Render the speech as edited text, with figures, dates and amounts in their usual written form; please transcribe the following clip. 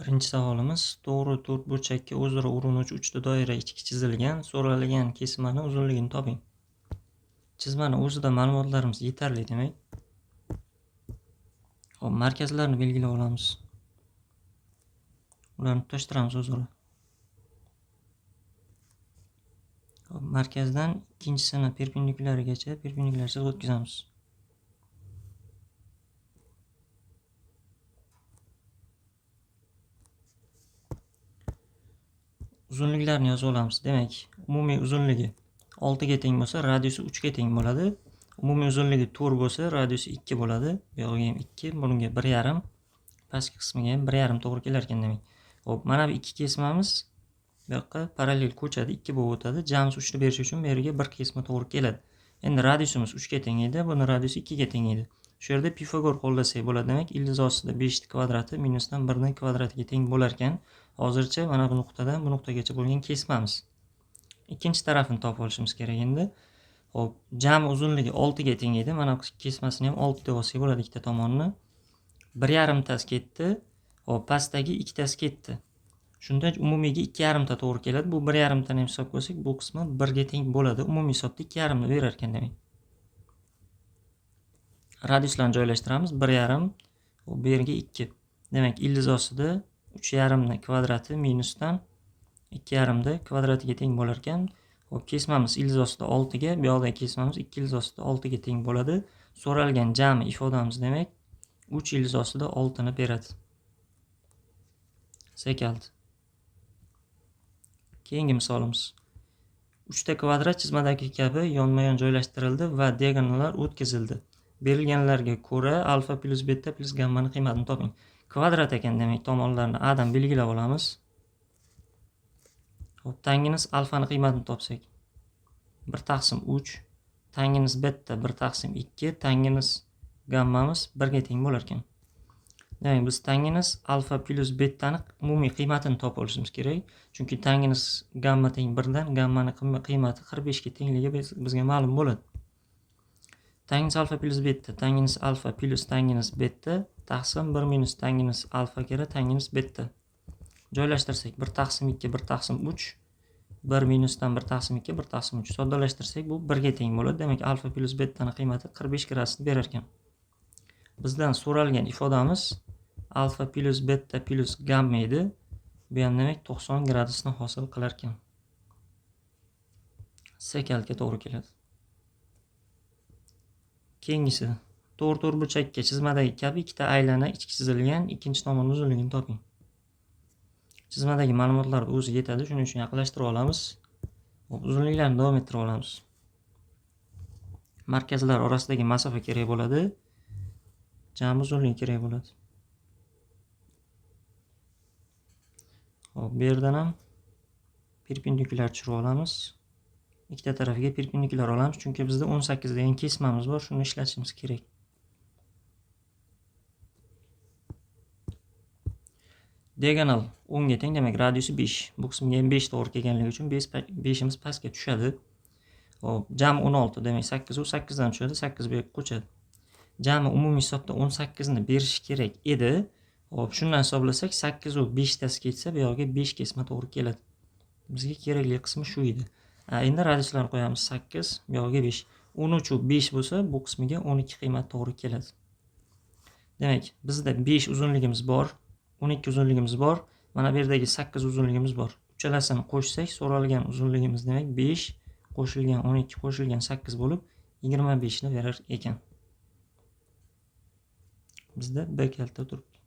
Birinchi savolimiz: to'g'ri to'rtburchakka o'zaro urinuvchi uchta doira ichki chizilgan, so'ralgan kesmani uzunligini toping. Chizmani o'zida ma'lumotlarimiz yetarli demak. Xo'p, markazlarni belgilab olamiz. Ularni tutashtiramiz o'zaro. Xo'p, markazdan ikkinchisini perpendikularigacha perpendikulyar chiziq o'tkazamiz. Uzunliklarni yozib olamiz. Demak, umumiy uzunligi 6 ga teng bo'lsa, radiusi 3 ga teng bo'ladi. Umumiy uzunligi 4 bo'lsa, radiusi 2 bo'ladi. Bu yog'iga ham 2, bunga 1.5, pastki qismiga ham 1.5 to'g'ri kelar ekan demak. Xo'p, mana bu ikki kesmamiz bu yoqqa parallel ko'chadi, 2 bo'lib o'tadi. Jamsi 3 ni berish uchun bu yerga bir kesma to'g'ri keladi. Endi radiusimiz 3 ga teng edi, buni radiusi 2 ga teng edi. Shu yerda Pifagor qo'llasak bo'ladi. Demak, ildiz ostida 5 kvadrati minusdan 1 kvadratiga teng bo'lar ekan. Hozircha mana bu nuqtadan bu nuqtagacha bo'lgan kesmamiz. Ikkinchi tarafini topib olishimiz kerak endi. Xo'p, jami uzunligi 6 ga teng edi. Mana bu kesmasini ham 6 deb olsak bo'ladi ikkita tomonni. 1.5 tasi ketdi. Xo'p, pastdagi ikkitasi ketdi. Shunda umumiyga 2.5 ta to'g'ri keladi. Bu 1.5 tani ham hisobga olsak, bu qismi 1 ga teng bo'ladi. Umumiy hisobda 2.5 ni berar ekan demak. Radiuslarni joylashtiramiz. 1.5, bu yerga 2. Demak, ildiz ostida 3.5 ni kvadrati minusdan 2.5 ni kvadratiga teng bo'lar ekan. Xo'p, kesmamiz ildiz ostida 6 ga, bu yoqdagi kesmamiz 2 ildiz ostida 6 ga teng bo'ladi. So'ralgan jami ifodamiz demak 3 ildiz ostida 6 ni beradi. Sekalt. Keyingi misolimiz. 3 ta kvadrat chizmadagi kabi yonma-yon joylashtirildi va diagonallar o'tkazildi. Berilganlarga ko'ra alfa plus beta plus gammani qiymatini toping. Kvadrat ekan demak, tomonlarni A dan belgilab olamiz. Xo'p, tangingiz alfani qiymatini topsak 1 taqsim 3, tangingiz beta 1 taqsim 2, tangingiz gammamiz 1 ga teng bo'lar ekan. Demak, biz tangingiz alfa plus betani umumiy qiymatini topib olishimiz kerak. Chunki tangingiz gamma teng 1 dan gammani qiymati 45 ga tengligi bizga ma'lum bo'ladi. Tangingiz alfa plus beta, tangingiz alfa plus tangingiz beta taqsim 1 minus tangingiz alfa kera tangingiz beta. Joylashtirsak 1 taqsim 2, 1 taqsim 3, 1 minusdan 1 taqsim 2, 1 taqsim 3. Soddalashtirsak bu 1 ga teng bo'ladi. Demak, alfa plus betani qiymati 45 gradusni berar ekan. Bizdan so'ralgan ifodamiz alfa plus beta plus gamma edi. Bu ham demak 90 gradusni hosil qilar ekan. Sekalga to'g'ri keladi. Keyingisi to'g'ri to'rtburchakka chizmadagi kabi ikkita aylana ichki chizilgan, ikkinchi tomon uzunligini toping. Chizmadagi ma'lumotlar o'zi yetadi, shuning uchun yaqinlashtirib olamiz. Xo'p, uzunliklarni davom ettirib olamiz. Markazlar orasidagi masofa kerak bo'ladi. Jami uzunligi kerak bo'ladi. Xo'p, bu yerdan ham perpendikulyar tushirib olamiz. Ikkita tarafiga perpendikulyar olamiz, chunki bizda 18 degan kesmamiz bor, shuni ishlatishimiz kerak. Diagonal 10 ga teng, demak radiusi 5. Bu qismga ham 5 to'g'ri kelganligi uchun 5imiz pastga tushadi. Xo'p, jami 16, demak 8 u 8 dan tushadi, 8 bu yoqqa ko'chadi. Jami umumiy hisobda 18 ni berish kerak edi. Xo'p, shundan hisoblasak 8 u 5 tasi ketsa, bu yoqga 5 kesma to'g'ri keladi. Bizga kerakli qismi shu edi. Endi radiuslarni qo'yamiz 8, bu yoqga 5. 13 u 5 bo'lsa, bu qismiga 12 qiymat to'g'ri keladi. Demak, bizda 5 uzunligimiz bor, 12 uzunligimiz bor, mana bu yerdagi 8 uzunligimiz bor. Uchalasini qo'shsak, so'ralgan uzunligimiz demak 5 qo'shilgan 12 qo'shilgan 8 bo'lib 25 ni berar ekan. Bizda B kalta turibdi.